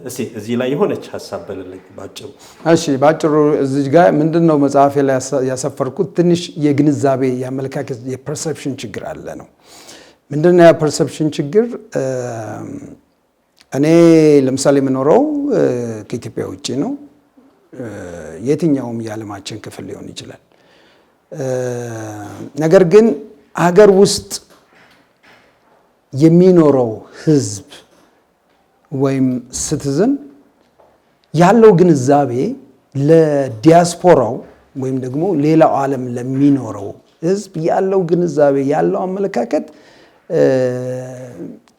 እስቲ እዚህ ላይ የሆነች ሀሳብ በልልኝ ባጭሩ። እሺ፣ ባጭሩ እዚህ ጋር ምንድን ነው መጽሐፌ ላይ ያሰፈርኩት ትንሽ የግንዛቤ፣ የአመለካከት፣ የ perception ችግር አለ ነው። ምንድን ነው የ perception ችግር? እኔ ለምሳሌ የምኖረው ከኢትዮጵያ ውጭ ነው። የትኛውም የዓለማችን ክፍል ሊሆን ይችላል። ነገር ግን ሀገር ውስጥ የሚኖረው ሕዝብ ወይም citizen ያለው ግንዛቤ ለዲያስፖራው ወይም ደግሞ ሌላው ዓለም ለሚኖረው ሕዝብ ያለው ግንዛቤ፣ ያለው አመለካከት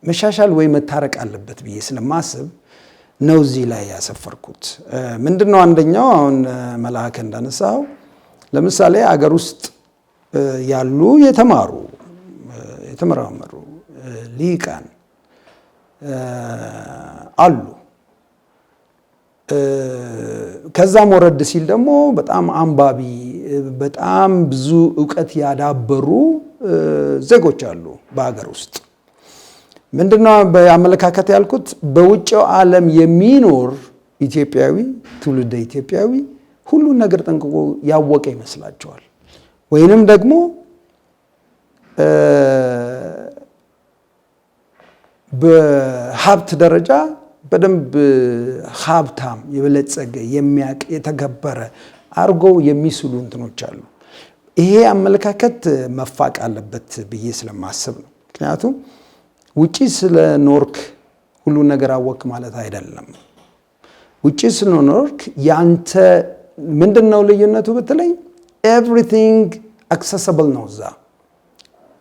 መሻሻል ወይ መታረቅ አለበት ብዬ ስለማስብ ነው እዚህ ላይ ያሰፈርኩት። ምንድን ነው? አንደኛው አሁን መልአከ እንዳነሳው ለምሳሌ አገር ውስጥ ያሉ የተማሩ፣ የተመራመሩ ሊቃን አሉ። ከዛም ወረድ ሲል ደግሞ በጣም አንባቢ፣ በጣም ብዙ እውቀት ያዳበሩ ዜጎች አሉ በሀገር ውስጥ። ምንድነው በአመለካከት ያልኩት? በውጭው ዓለም የሚኖር ኢትዮጵያዊ፣ ትውልደ ኢትዮጵያዊ ሁሉን ነገር ጠንቅቆ ያወቀ ይመስላቸዋል። ወይንም ደግሞ በሀብት ደረጃ በደንብ ሀብታም፣ የበለጸገ፣ የሚያቅ፣ የተከበረ አድርገው የሚስሉ እንትኖች አሉ። ይሄ አመለካከት መፋቅ አለበት ብዬ ስለማስብ ነው። ምክንያቱም ውጪ ስለኖርክ ሁሉን ነገር አወክ ማለት አይደለም። ውጪ ስለኖርክ ያንተ ምንድን ነው ልዩነቱ ብትለኝ፣ everything accessible ነው። እዛ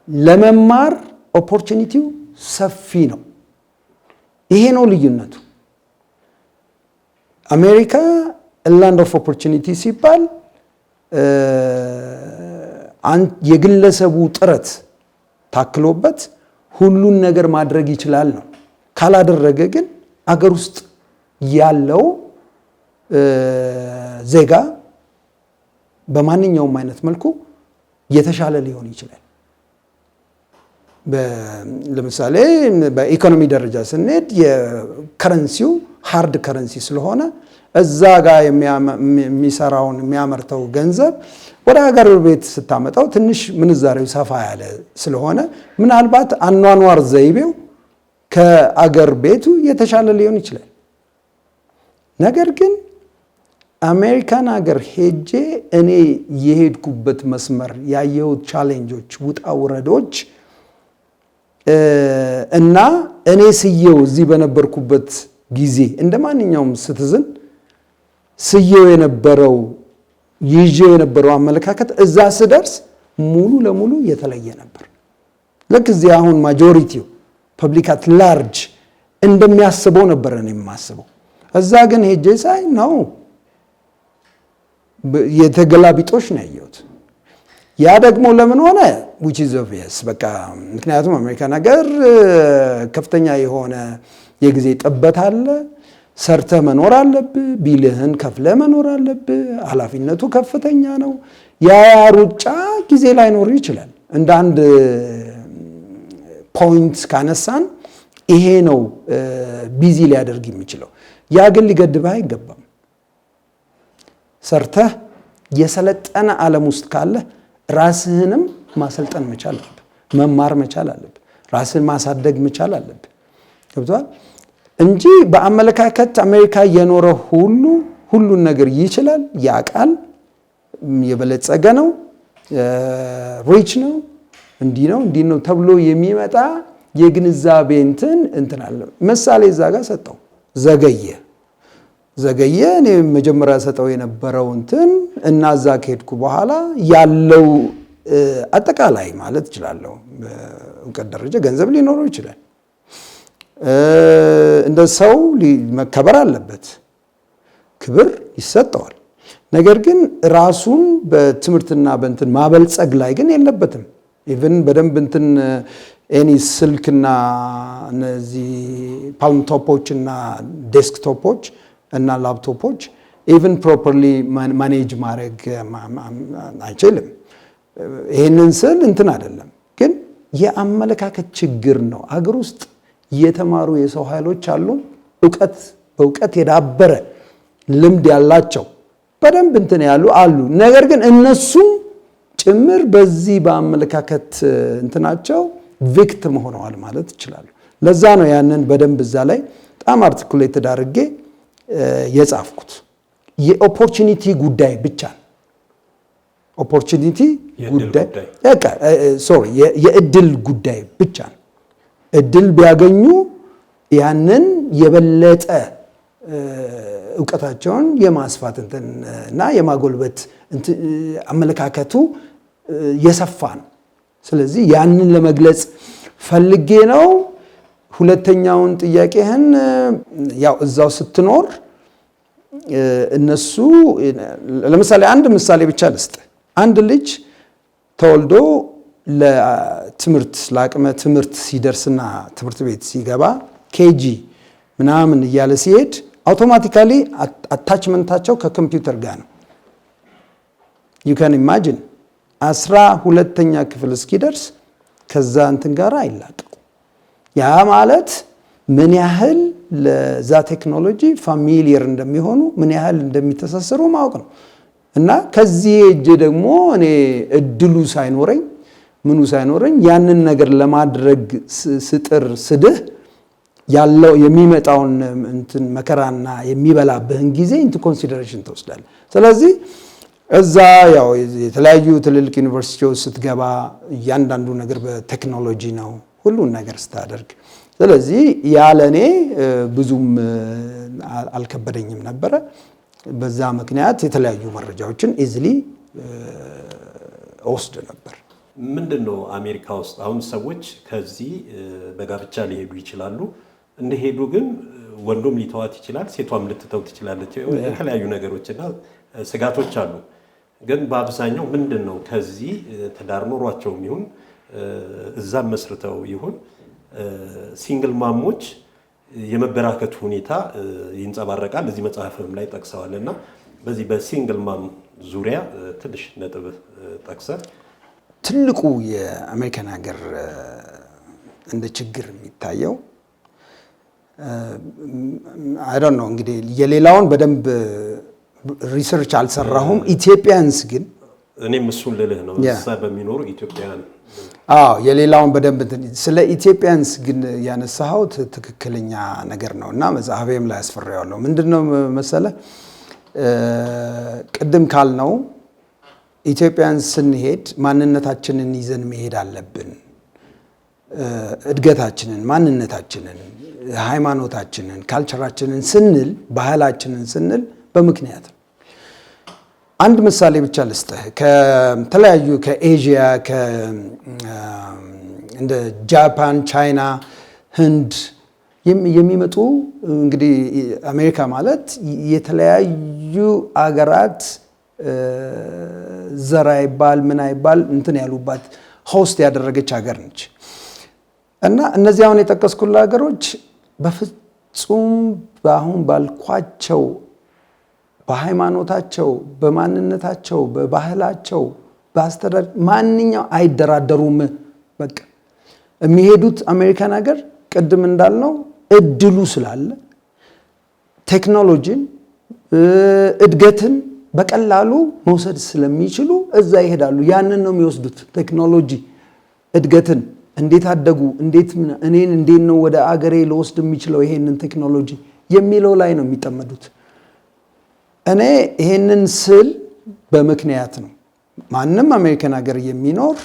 ለመማር opportunity ው ሰፊ ነው። ይሄ ነው ልዩነቱ። አሜሪካ land of opportunity ሲባል የግለሰቡ ጥረት ታክሎበት ሁሉን ነገር ማድረግ ይችላል ነው። ካላደረገ ግን አገር ውስጥ ያለው ዜጋ በማንኛውም አይነት መልኩ የተሻለ ሊሆን ይችላል። ለምሳሌ በኢኮኖሚ ደረጃ ስንሄድ የ currency ው hard currency ስለሆነ እዛ ጋር የሚሰራውን፣ የሚያመርተው ገንዘብ ወደ ሀገር ቤት ስታመጣው ትንሽ ምንዛሬው ሰፋ ያለ ስለሆነ ምናልባት አኗኗር ዘይቤው ከአገር ቤቱ የተሻለ ሊሆን ይችላል። ነገር ግን አሜሪካን ሀገር ሄጄ እኔ የሄድኩበት መስመር፣ ያየሁት challenge ኦች፣ ውጣ ውረዶች እና እኔ ስየው እዚህ በነበርኩበት ጊዜ እንደ ማንኛውም citizen ስየው የነበረው፣ ይዤው የነበረው አመለካከት እዛ ስደርስ ሙሉ ለሙሉ የተለየ ነበር። ልክ እዚህ አሁን majority ው public at large እንደሚያስበው ነበር እኔ የማስበው። እዛ ግን ሄጄ ሳይ ነው የተገላቢጦሽ ነው ያየሁት። ያ ደግሞ ለምን ሆነ? Which is obvious፣ በቃ ምክንያቱም አሜሪካን ሀገር ከፍተኛ የሆነ የጊዜ ጥበት አለ። ሰርተህ መኖር አለብህ። Bill ህን ከፍለህ መኖር አለብህ። ኃላፊነቱ ከፍተኛ ነው። ያ ሩጫ ጊዜ ላይኖር ይችላል። እንደ አንድ point ካነሳን ይሄ ነው busy ሊያደርግ የሚችለው። ያ ግን ሊገድብህ አይገባም። ሰርተህ የሰለጠነ ዓለም ውስጥ ካለህ ራስህንም ማሰልጠን መቻል አለብህ። መማር መቻል አለብህ። ራስህን ማሳደግ መቻል አለብህ። ገብቶሃል? እንጂ በአመለካከት አሜሪካ የኖረ ሁሉ ሁሉን ነገር ይችላል፣ ያውቃል፣ የበለጸገ ነው፣ rich ነው፣ እንዲህ ነው፣ እንዲህ ነው ተብሎ የሚመጣ የግንዛቤ እንትን አለ። ምሳሌ እዛ ጋር ሰጠው፣ ዘገየ ዘገየ። እኔ መጀመሪያ ሰጠው የነበረው እንትን እና እዛ ከሄድኩ በኋላ ያለው አጠቃላይ ማለት እችላለሁ፣ በእውቀት ደረጃ ገንዘብ ሊኖረው ይችላል። እንደ ሰው መከበር አለበት፣ ክብር ይሰጠዋል። ነገር ግን ራሱን በትምህርትና በእንትን ማበልጸግ ላይ ግን የለበትም። Even በደንብ እንትን any ስልክና እነዚህ palmtop ኦች እና desktop ኦች እና ላፕቶፖች even properly manage ማድረግ አይችልም። ይሄንን ስል እንትን አይደለም፣ ግን የአመለካከት ችግር ነው። አገር ውስጥ የተማሩ የሰው ኃይሎች አሉ። እውቀት በእውቀት የዳበረ ልምድ ያላቸው በደንብ እንትን ያሉ አሉ። ነገር ግን እነሱም ጭምር በዚህ በአመለካከት እንትናቸው victim ሆነዋል ማለት ይችላሉ። ለዛ ነው ያንን በደንብ እዛ ላይ በጣም articulated አድርጌ የጻፍኩት። የ opportunity ጉዳይ ብቻ ነው። Opportunity ጉዳይ፣ sorry፣ የእድል ጉዳይ ብቻ ነው። እድል ቢያገኙ ያንን የበለጠ እውቀታቸውን የማስፋት እንትን እና የማጎልበት አመለካከቱ የሰፋ ነው። ስለዚህ ያንን ለመግለጽ ፈልጌ ነው። ሁለተኛውን ጥያቄህን ያው እዛው ስትኖር እነሱ ለምሳሌ አንድ ምሳሌ ብቻ ልስጥ። አንድ ልጅ ተወልዶ ለትምህርት ለአቅመ ትምህርት ሲደርስና ትምህርት ቤት ሲገባ KG ምናምን እያለ ሲሄድ automatically attachment ኣቸው ከኮምፒውተር ጋር ነው። You can imagine 12ኛ ክፍል እስኪደርስ ከዛ እንትን ጋር አይላቀቁ። ያ ማለት ምን ያህል ለዛ ቴክኖሎጂ familiar እንደሚሆኑ፣ ምን ያህል እንደሚተሳሰሩ ማወቅ ነው። እና ከዚህ እጅ ደግሞ እኔ እድሉ ሳይኖረኝ ምኑ ሳይኖረኝ ያንን ነገር ለማድረግ ስጥር ስድህ ያለው የሚመጣውን እንትን መከራና የሚበላብህን ጊዜ into consideration ትወስዳለህ። ስለዚህ እዛ ያው የተለያዩ ትልልቅ ዩኒቨርሲቲዎች ስትገባ እያንዳንዱ ነገር በቴክኖሎጂ ነው ሁሉን ነገር ስታደርግ። ስለዚህ ያ ለእኔ ብዙም አልከበደኝም ነበረ። በዛ ምክንያት የተለያዩ መረጃዎችን easily እወስድ ነበር። ምንድን ነው አሜሪካ ውስጥ አሁን ሰዎች ከዚህ በጋብቻ ሊሄዱ ይችላሉ። እንደሄዱ ግን ወንዱም ሊተዋት ይችላል፣ ሴቷም ልትተው ትችላለች። የተለያዩ ነገሮች እና ስጋቶች አሉ። ግን በአብዛኛው ምንድን ነው ከዚህ ትዳር ኖሯቸውም ይሁን እዛም መስርተው ይሁን single mom ኦች የመበራከቱ ሁኔታ ይንጸባረቃል። እዚህ መጽሐፍም ላይ ጠቅሰዋል እና በዚህ በ single mom ዙሪያ ትንሽ ነጥብ ጠቅሰ። ትልቁ የአሜሪካን ሀገር እንደ ችግር የሚታየው፣ I don't know፣ እንግዲህ የሌላውን በደንብ research አልሰራሁም። Ethiopians ግን እኔም እሱን ልልህ ነው። እዛ በሚኖሩ ኢትዮጵያውያን። አዎ፣ የሌላውን በደንብ፣ ስለ Ethiopians ግን ያነሳኸው ትክክለኛ ነገር ነው እና መጽሐፌም ላይ አስፍሬዋለሁ። ምንድን ነው መሰለህ፣ ቅድም ካልነው Ethiopians ስንሄድ ማንነታችንን ይዘን መሄድ አለብን። እድገታችንን፣ ማንነታችንን፣ ሃይማኖታችንን፣ culture ኣችንን ስንል፣ ባህላችንን ስንል በምክንያት ነው። አንድ ምሳሌ ብቻ ልስጥህ። ከተለያዩ ከኤዥያ እንደ ጃፓን፣ ቻይና፣ ህንድ የሚመጡ፣ እንግዲህ አሜሪካ ማለት የተለያዩ አገራት ዘር አይባል ምን አይባል እንትን ያሉባት host ያደረገች ሀገር ነች። እና እነዚህ አሁን የጠቀስኩልህ ሀገሮች በፍጹም በአሁን ባልኳቸው በሃይማኖታቸው፣ በማንነታቸው፣ በባህላቸው፣ በአስተዳደር ማንኛው አይደራደሩም። በቃ የሚሄዱት አሜሪካን ሀገር ቅድም እንዳልነው እድሉ ስላለ ቴክኖሎጂን እድገትን በቀላሉ መውሰድ ስለሚችሉ እዛ ይሄዳሉ። ያንን ነው የሚወስዱት። ቴክኖሎጂ እድገትን እንዴት አደጉ፣ እንዴት እኔን እንዴት ነው ወደ አገሬ ልወስድ የሚችለው ይሄንን ቴክኖሎጂ የሚለው ላይ ነው የሚጠመዱት። እኔ ይሄንን ስል በምክንያት ነው። ማንም አሜሪካን ሀገር የሚኖር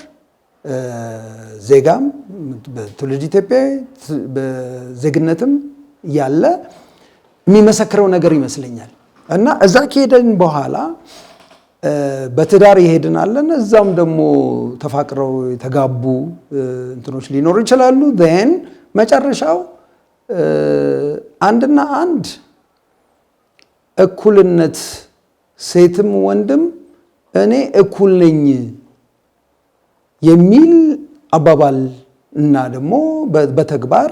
ዜጋም በትውልድ ኢትዮጵያዊ በዜግነትም ያለ የሚመሰክረው ነገር ይመስለኛል። እና እዛ ከሄደን በኋላ በትዳር ይሄድን አለን። እዛም ደግሞ ተፋቅረው የተጋቡ እንትኖች ሊኖሩ ይችላሉ። Then መጨረሻው አንድና አንድ እኩልነት፣ ሴትም ወንድም እኔ እኩል ነኝ የሚል አባባል እና ደግሞ በተግባር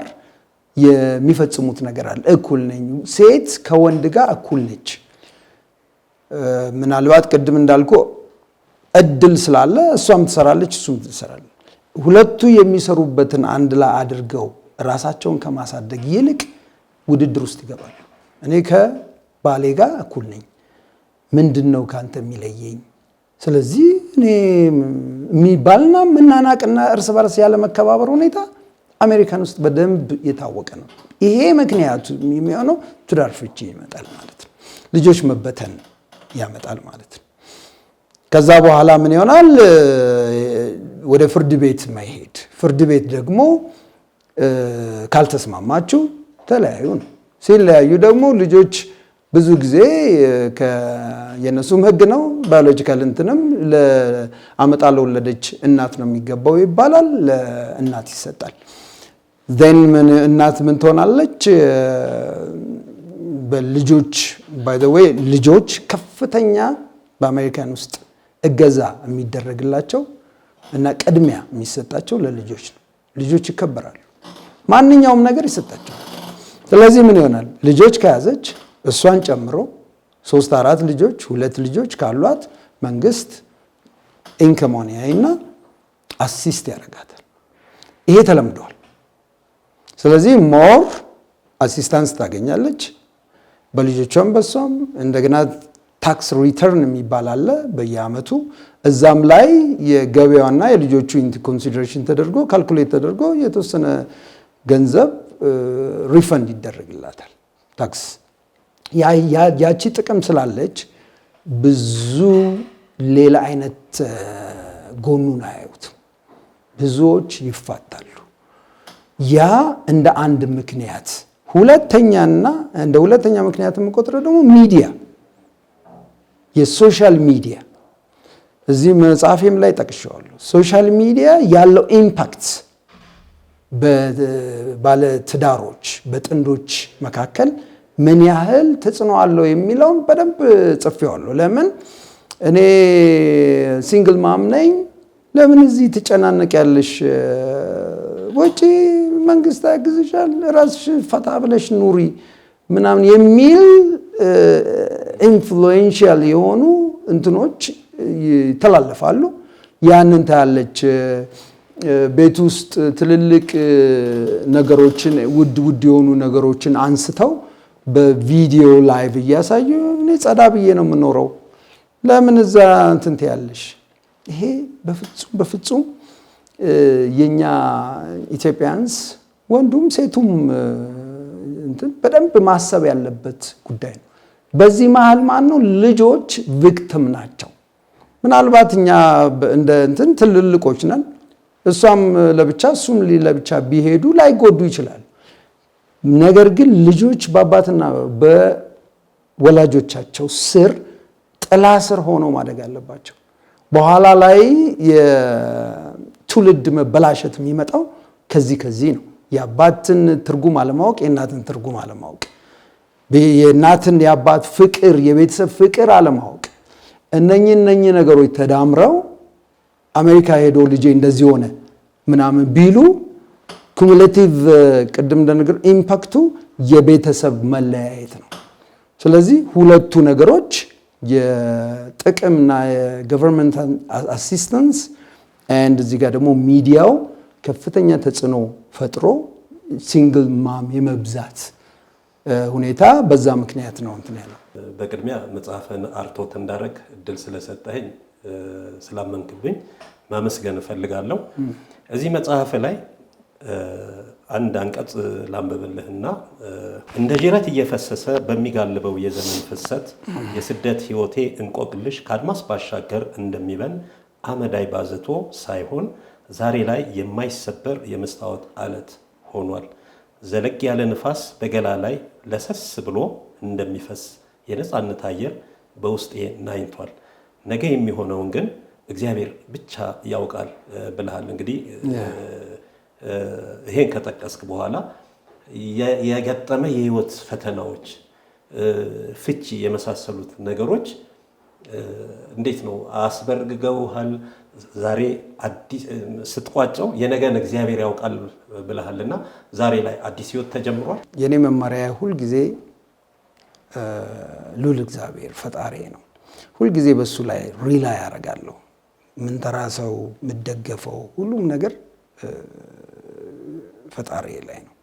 የሚፈጽሙት ነገር አለ። እኩል ነኝ፣ ሴት ከወንድ ጋር እኩል ነች። ምናልባት ቅድም እንዳልኩ እድል ስላለ እሷም ትሰራለች፣ እሱም ትሰራለች። ሁለቱ የሚሰሩበትን አንድ ላይ አድርገው ራሳቸውን ከማሳደግ ይልቅ ውድድር ውስጥ ይገባሉ። እኔ ከባሌ ጋር እኩል ነኝ፣ ምንድን ነው ከአንተ የሚለየኝ? ስለዚህ እኔ የሚባልና መናናቅና እርስ በርስ ያለ መከባበር ሁኔታ አሜሪካን ውስጥ በደንብ የታወቀ ነው። ይሄ ምክንያቱ የሚሆነው ትዳር ፍቺ ይመጣል ማለት ነው። ልጆች መበተን ያመጣል ማለት ነው። ከዛ በኋላ ምን ይሆናል? ወደ ፍርድ ቤት መሄድ። ፍርድ ቤት ደግሞ ካልተስማማችሁ ተለያዩ ነው። ሲለያዩ ደግሞ ልጆች ብዙ ጊዜ የእነሱም ሕግ ነው፣ biological እንትንም ለአመጣ ለወለደች እናት ነው የሚገባው ይባላል። ለእናት ይሰጣል። Then እናት ምን ትሆናለች? በልጆች፣ by the way፣ ልጆች ከፍተኛ በአሜሪካን ውስጥ እገዛ የሚደረግላቸው እና ቅድሚያ የሚሰጣቸው ለልጆች ነው። ልጆች ይከበራሉ። ማንኛውም ነገር ይሰጣቸዋል። ስለዚህ ምን ይሆናል? ልጆች ከያዘች እሷን ጨምሮ ሶስት አራት ልጆች፣ ሁለት ልጆች ካሏት መንግስት income ሟን ያይና assist ያደርጋታል። ይሄ ተለምዷል። ስለዚህ more assistance ታገኛለች በልጆቿም በሷም። እንደገና tax return የሚባል አለ በየአመቱ። እዛም ላይ የገቢዋና የልጆቹ into consideration ተደርጎ፣ calculate ተደርጎ የተወሰነ ገንዘብ refund ይደረግላታል tax። ያቺ ጥቅም ስላለች ብዙ ሌላ አይነት ጎኑን አያዩትም። ብዙዎች ይፋታሉ። ያ እንደ አንድ ምክንያት፣ ሁለተኛና እንደ ሁለተኛ ምክንያት የምቆጥረው ደግሞ ሚዲያ፣ የ social media፣ እዚህ መጽሐፌም ላይ ጠቅሼዋለሁ። Social media ያለው impact ባለትዳሮች በጥንዶች መካከል ምን ያህል ተጽዕኖ አለው የሚለውን በደንብ ጽፌዋለሁ። ለምን እኔ single mom ነኝ፣ ለምን እዚህ ትጨናነቂያለሽ? ወጪ መንግስት ያግዝሻል፣ ራስሽ ፈታ ብለሽ ኑሪ ምናምን የሚል influential የሆኑ እንትኖች ይተላለፋሉ። ያንን ታያለች። ቤት ውስጥ ትልልቅ ነገሮችን፣ ውድ ውድ የሆኑ ነገሮችን አንስተው በቪዲዮ live እያሳዩ እኔ ጸዳ ብዬ ነው የምኖረው፣ ለምን እዛ እንትን ትያለሽ? ይሄ በፍጹም በፍጹም የኛ Ethiopians ወንዱም ሴቱም እንትን በደንብ ማሰብ ያለበት ጉዳይ ነው። በዚህ መሀል ማን ነው፣ ልጆች victim ናቸው። ምናልባት እኛ እንደ እንትን ትልልቆች ነን። እሷም ለብቻ እሱም ለብቻ ቢሄዱ ላይጎዱ ይችላል። ነገር ግን ልጆች በአባትና በወላጆቻቸው ስር፣ ጥላ ስር ሆነው ማደግ አለባቸው። በኋላ ላይ የትውልድ መበላሸት የሚመጣው ከዚህ ነው። የአባትን ትርጉም አለማወቅ፣ የእናትን ትርጉም አለማወቅ፣ የእናትን የአባት ፍቅር፣ የቤተሰብ ፍቅር አለማወቅ፣ እነኚህ ነገሮች ተዳምረው አሜሪካ ሄዶ ልጄ እንደዚህ ሆነ ምናምን ቢሉ cumulative ቅድም እንደነገር impact ኡ የቤተሰብ መለያየት ነው። ስለዚህ ሁለቱ ነገሮች የጥቅምና የ government assistance and እዚህ ጋር ደግሞ ሚዲያው ከፍተኛ ተጽዕኖ ፈጥሮ single mom የመብዛት ሁኔታ በዛ ምክንያት ነው እንትን ያለው። በቅድሚያ መጽሐፍን አርትዖት እንዳደረግ እድል ስለሰጠኸኝ፣ ስላመንክብኝ ማመስገን እፈልጋለሁ። እዚህ መጽሐፍ ላይ አንድ አንቀጽ ላንብብልህና፣ እንደ ጅረት እየፈሰሰ በሚጋልበው የዘመን ፍሰት የስደት ሕይወቴ እንቆቅልሽ ከአድማስ ባሻገር እንደሚበን አመዳይ ባዝቶ ሳይሆን ዛሬ ላይ የማይሰበር የመስታወት አለት ሆኗል። ዘለግ ያለ ንፋስ በገላ ላይ ለሰስ ብሎ እንደሚፈስ የነፃነት አየር በውስጤ ናኝቷል። ነገ የሚሆነውን ግን እግዚአብሔር ብቻ ያውቃል ብለሃል። እንግዲህ ይሄን ከጠቀስክ በኋላ የገጠመ የህይወት ፈተናዎች፣ ፍቺ የመሳሰሉት ነገሮች እንዴት ነው አስበርግገውሃል? ዛሬ አዲስ ስትቋጨው የነገን እግዚአብሔር ያውቃል ብለሃልና ዛሬ ላይ አዲስ ህይወት ተጀምሯል። የእኔ መመሪያ ሁልጊዜ ልዑል እግዚአብሔር ፈጣሪ ነው። ሁልጊዜ በሱ ላይ rely ያደርጋለሁ። ምንተራሰው፣ የምደገፈው ሁሉም ነገር ፈጣሪ ላይ ነው።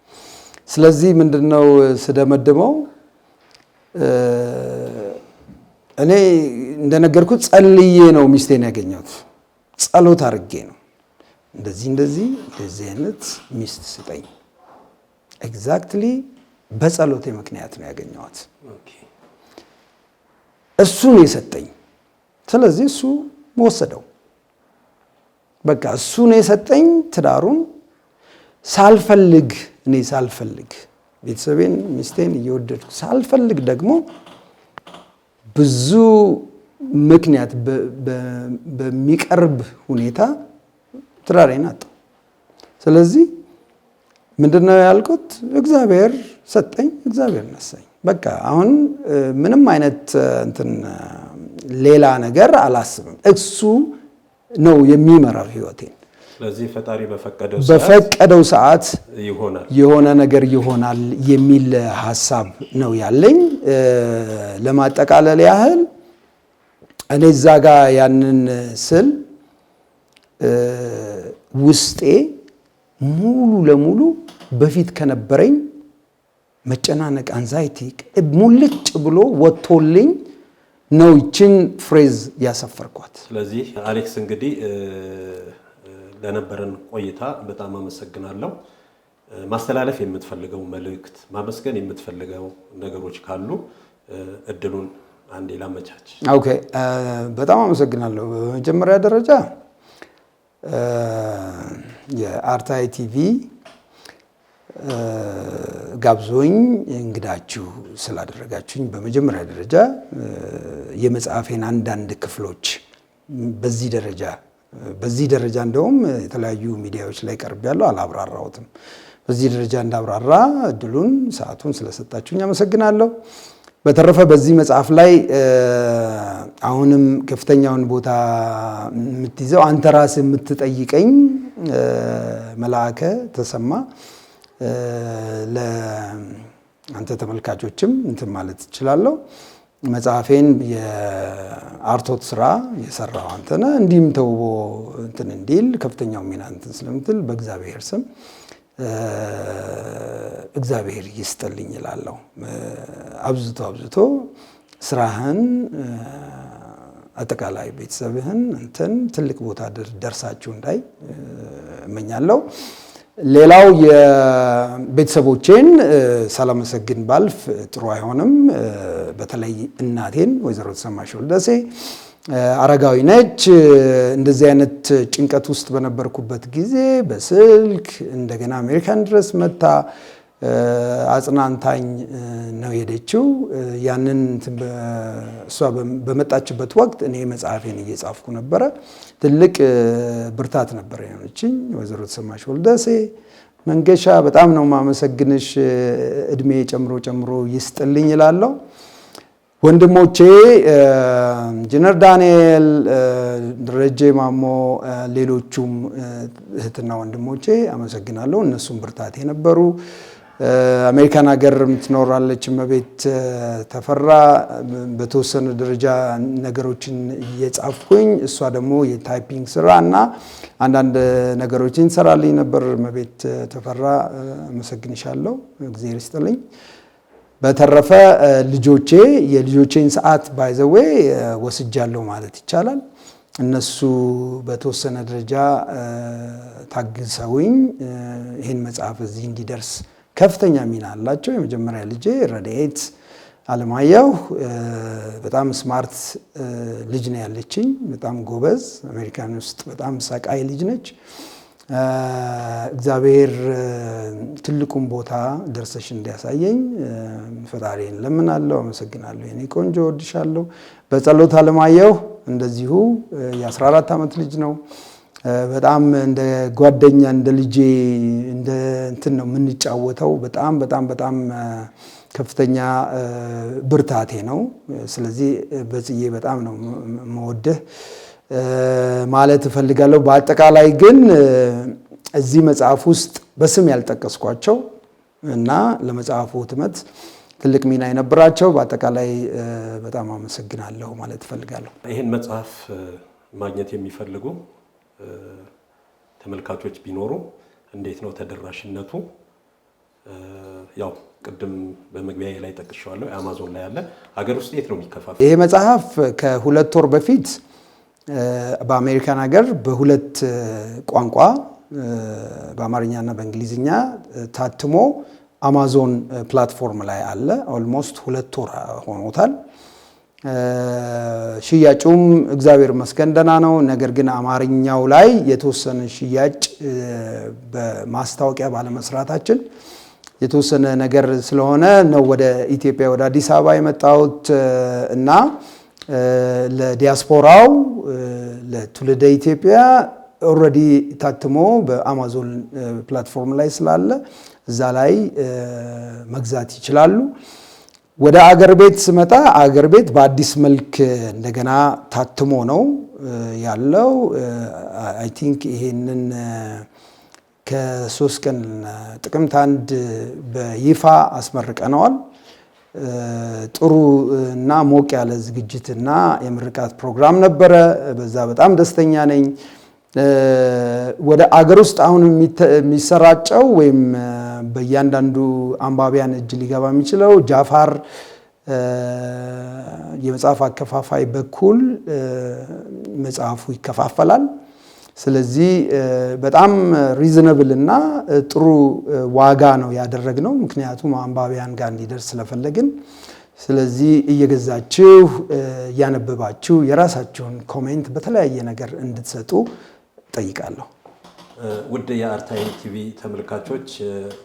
ስለዚህ ምንድነው ስደመድመው፣ እኔ እንደነገርኩት ጸልዬ ነው ሚስቴን ያገኘሁት። ጸሎት አድርጌ ነው፣ እንደዚህ እንደዚህ እንደዚህ አይነት ሚስት ስጠኝ። Exactly በጸሎቴ ምክንያት ነው ያገኘኋት። እሱ ነው የሰጠኝ። ስለዚህ እሱ ወሰደው። በቃ እሱ ነው የሰጠኝ ትዳሩን። ሳልፈልግ፣ እኔ ሳልፈልግ፣ ቤተሰቤን ሚስቴን እየወደድኩ ሳልፈልግ ደግሞ ብዙ ምክንያት በሚቀርብ ሁኔታ ትዳሬን አጣሁ። ስለዚህ ምንድነው ያልኩት? እግዚአብሔር ሰጠኝ፣ እግዚአብሔር ነሳኝ። በቃ አሁን ምንም አይነት እንትን ሌላ ነገር አላስብም። እሱ ነው የሚመራው ህይወቴን። ስለዚህ ፈጣሪ በፈቀደው በፈቀደው ሰዓት ይሆናል፣ የሆነ ነገር ይሆናል የሚል ሀሳብ ነው ያለኝ። ለማጠቃለል ያህል እኔ እዛ ጋ ያንን ስል ውስጤ ሙሉ ለሙሉ በፊት ከነበረኝ መጨናነቅ፣ anxiety ሙልጭ ብሎ ወጥቶልኝ ነው ይችን phrase ያሰፈርኳት። ስለዚህ አሌክስ፣ እንግዲህ ለነበረን ቆይታ በጣም አመሰግናለሁ። ማስተላለፍ የምትፈልገው መልእክት፣ ማመስገን የምትፈልገው ነገሮች ካሉ እድሉን አንዴ ላመቻች። Okay፣ በጣም አመሰግናለሁ። በመጀመሪያ ደረጃ የአርታይ ቲቪ ጋብዞኝ እንግዳችሁ ስላደረጋችሁኝ በመጀመሪያ ደረጃ የመጽሐፌን አንዳንድ ክፍሎች በዚህ ደረጃ፣ እንደውም የተለያዩ ሚዲያዎች ላይ ቀርቤያለሁ፣ አላብራራሁትም። በዚህ ደረጃ እንዳብራራ እድሉን ሰዓቱን ስለሰጣችሁኝ አመሰግናለሁ። በተረፈ በዚህ መጽሐፍ ላይ አሁንም ከፍተኛውን ቦታ የምትይዘው አንተ ራስህ የምትጠይቀኝ መልአከ ተሰማ፣ ለአንተ ተመልካቾችም እንትን ማለት እችላለሁ። መጽሐፌን የአርትዖት ስራ የሰራው አንተ ነህ። እንዲህም ተውቦ እንትን እንዲል ከፍተኛው ሚና እንትን ስለምትል በእግዚአብሔር ስም እግዚአብሔር ይስጥልኝ እላለሁ። አብዝቶ አብዝቶ ስራህን፣ አጠቃላይ ቤተሰብህን እንትን ትልቅ ቦታ ደርሳችሁ እንዳይ እመኛለሁ። ሌላው የቤተሰቦቼን ሳላመሰግን ባልፍ ጥሩ አይሆንም። በተለይ እናቴን ወይዘሮ ተሰማሽ ወልደሴ፣ አረጋዊ ነች። እንደዚህ አይነት ጭንቀት ውስጥ በነበርኩበት ጊዜ በስልክ እንደገና አሜሪካን ድረስ መጥታ አጽናንታኝ ነው የሄደችው። ያንን እሷ በመጣችበት ወቅት እኔ መጽሐፌን እየጻፍኩ ነበረ። ትልቅ ብርታት ነበር የሆነችኝ። ወይዘሮ ተሰማሽ ወልደሴ መንገሻ፣ በጣም ነው የማመሰግንሽ። እድሜ ጨምሮ ጨምሮ ይስጥልኝ እላለሁ። ወንድሞቼ ኢንጂነር ዳንኤል፣ ደረጀ ማሞ፣ ሌሎቹም እህትና ወንድሞቼ አመሰግናለሁ። እነሱም ብርታቴ ነበሩ። አሜሪካን ሀገር የምትኖራለች እመቤት ተፈራ፣ በተወሰነ ደረጃ ነገሮችን እየጻፍኩኝ እሷ ደግሞ የ typing ስራ እና አንዳንድ ነገሮችን ትሰራልኝ ነበር። እመቤት ተፈራ፣ አመሰግንሻለሁ፣ እግዚአብሔር ይስጥልኝ። በተረፈ ልጆቼ፣ የልጆቼን ሰዓት by the way ወስጃለሁ ማለት ይቻላል። እነሱ በተወሰነ ደረጃ ታግሰውኝ ይህን መጽሐፍ እዚህ እንዲደርስ ከፍተኛ ሚና አላቸው። የመጀመሪያ ልጄ ረድኤት አለማየሁ በጣም smart ልጅ ነው ያለችኝ። በጣም ጎበዝ፣ አሜሪካን ውስጥ በጣም ሰቃይ ልጅ ነች። እግዚአብሔር ትልቁን ቦታ ደርሰሽ እንዲያሳየኝ ፈጣሪን ለምናለሁ። አመሰግናለሁ። የኔ ቆንጆ፣ እወድሻለሁ። በጸሎት አለማየሁ እንደዚሁ የ14 ዓመት ልጅ ነው። በጣም እንደ ጓደኛ፣ እንደ ልጄ፣ እንደ እንትን ነው የምንጫወተው። በጣም በጣም በጣም ከፍተኛ ብርታቴ ነው። ስለዚህ በጽዬ በጣም ነው የምወድህ ማለት እፈልጋለሁ። በአጠቃላይ ግን እዚህ መጽሐፍ ውስጥ በስም ያልጠቀስኳቸው እና ለመጽሐፉ ህትመት ትልቅ ሚና የነበራቸው በአጠቃላይ በጣም አመሰግናለሁ ማለት እፈልጋለሁ። ይህን መጽሐፍ ማግኘት የሚፈልጉ ተመልካቾች ቢኖሩ እንዴት ነው ተደራሽነቱ? ያው ቅድም በመግቢያ ላይ ጠቅሼዋለሁ፣ አማዞን ላይ አለ። ሀገር ውስጥ የት ነው የሚከፋፈለው? ይሄ መጽሐፍ ከ2 ወር በፊት በአሜሪካን ሀገር በሁለት ቋንቋ፣ በአማርኛና በእንግሊዝኛ ታትሞ አማዞን platform ላይ አለ። Almost 2 ወር ሆኖታል። ሽያጩም እግዚአብሔር ይመስገን ደህና ነው። ነገር ግን አማርኛው ላይ የተወሰነ ሽያጭ በማስታወቂያ ባለመስራታችን የተወሰነ ነገር ስለሆነ ነው ወደ ኢትዮጵያ፣ ወደ አዲስ አበባ የመጣሁት። እና ለዲያስፖራው፣ ለትውልደ ኢትዮጵያ already ታትሞ በአማዞን platform ላይ ስላለ እዛ ላይ መግዛት ይችላሉ። ወደ አገር ቤት ስመጣ አገር ቤት በአዲስ መልክ እንደገና ታትሞ ነው ያለው። I think ይሄንን ከ3 ቀን ጥቅምት 1 በይፋ አስመርቀነዋል። ጥሩ እና ሞቅ ያለ ዝግጅት እና የምርቃት ፕሮግራም ነበረ። በዛ በጣም ደስተኛ ነኝ። ወደ አገር ውስጥ አሁን የሚሰራጨው ወይም በእያንዳንዱ አንባቢያን እጅ ሊገባ የሚችለው ጃፋር የመጽሐፍ አከፋፋይ በኩል መጽሐፉ ይከፋፈላል። ስለዚህ በጣም reasonable እና ጥሩ ዋጋ ነው ያደረግነው፣ ምክንያቱም አንባቢያን ጋር እንዲደርስ ስለፈለግን። ስለዚህ እየገዛችሁ፣ እያነበባችሁ የራሳችሁን comment በተለያየ ነገር እንድትሰጡ ጠይቃለሁ። ውድ የአርታይም ቲቪ ተመልካቾች፣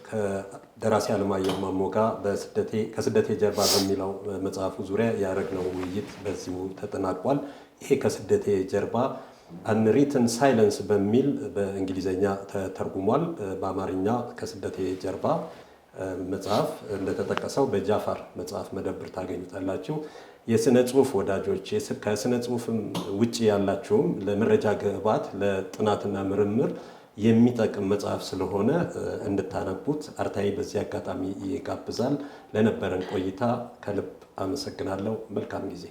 ከደራሲ አለማየሁ ማሞ ጋር ከስደቴ ጀርባ በሚለው መጽሐፉ ዙሪያ ያደረግነው ውይይት በዚሁ ተጠናቋል። ይሄ ከስደቴ ጀርባ Unwritten Silence በሚል በእንግሊዝኛ ተተርጉሟል። በአማርኛ ከስደቴ ጀርባ መጽሐፍ እንደተጠቀሰው በጃፋር መጽሐፍ መደብር ታገኙታላችሁ። የስነ ጽሁፍ ወዳጆች፣ ከስነ ጽሁፍም ውጭ ያላችሁም ለመረጃ ግብዓት፣ ለጥናትና ምርምር የሚጠቅም መጽሐፍ ስለሆነ እንድታነቡት አርታኢ በዚህ አጋጣሚ ይጋብዛል። ለነበረን ቆይታ ከልብ አመሰግናለሁ። መልካም ጊዜ።